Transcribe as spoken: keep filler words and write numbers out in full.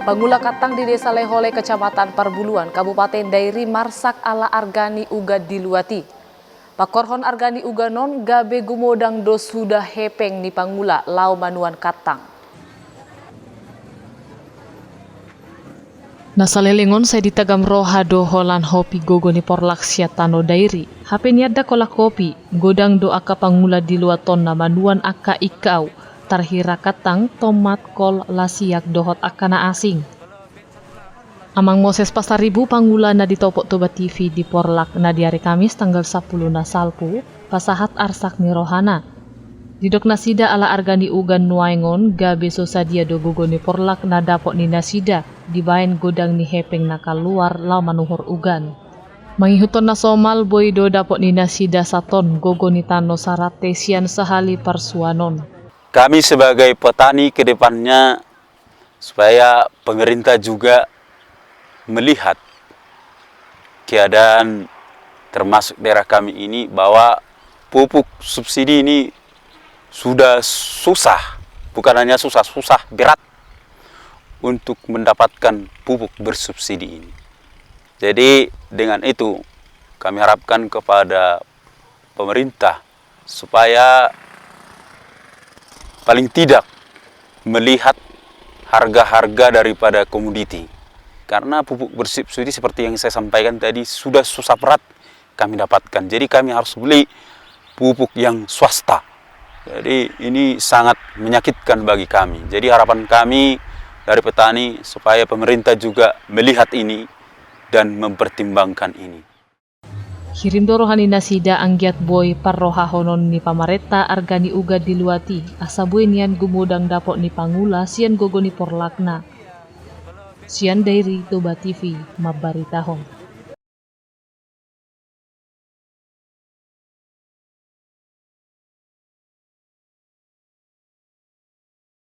Pangula kantang di Desa Lehole, Kecamatan Parbuluan, Kabupaten Dairi, marsak ala arga ni ugan di luat i. Pangkorhon arga ni ugan on gabe gumodang do suda hepeng ni pangula laho manuan kantang. Na saleleng on sai ditagam roha do holan hopi gogo ni porlak sian tano Dairi. Hape nian ndang holan hopi, godang do angka pangula di luat on na manuan angka ingkau, tarhira kantang, tomat, kol, lasiak dohot angka na asing. Amang Moses Pasaribu, pangula na ditopot Toba T V di porlak na di ari Kamis tanggal sampulu na salpu, pasahat arsak ni rohana. Didok nasida ala arga ni ugan nuaeng on gabe so sadia do gogo ni porlak na dapot ni nasida dibaen godang ni hepeng na kaluar laho manuhor ugan. Mangihuthon na somal, boi do dapot ni nasida saton gogo ni tano sarate sian sahali parsuanon. Kami sebagai petani ke depannya supaya pemerintah juga melihat keadaan termasuk daerah kami ini, bahwa pupuk subsidi ini sudah susah, bukan hanya susah, susah berat untuk mendapatkan pupuk bersubsidi ini. Jadi dengan itu kami harapkan kepada pemerintah supaya paling tidak melihat harga-harga daripada komoditi. Karena pupuk bersubsidi seperti yang saya sampaikan tadi sudah susah berat kami dapatkan. Jadi kami harus beli pupuk yang swasta. Jadi ini sangat menyakitkan bagi kami. Jadi harapan kami dari petani supaya pemerintah juga melihat ini dan mempertimbangkan ini. Hirim do roha ni nasida anggiat boi parrohahonon ni pamarenta arga ni ugan di luat i, asa boi nian gumodang dapot ni pangula sian gogo ni porlakna. Sian Dairi, Toba T V mambaritahon.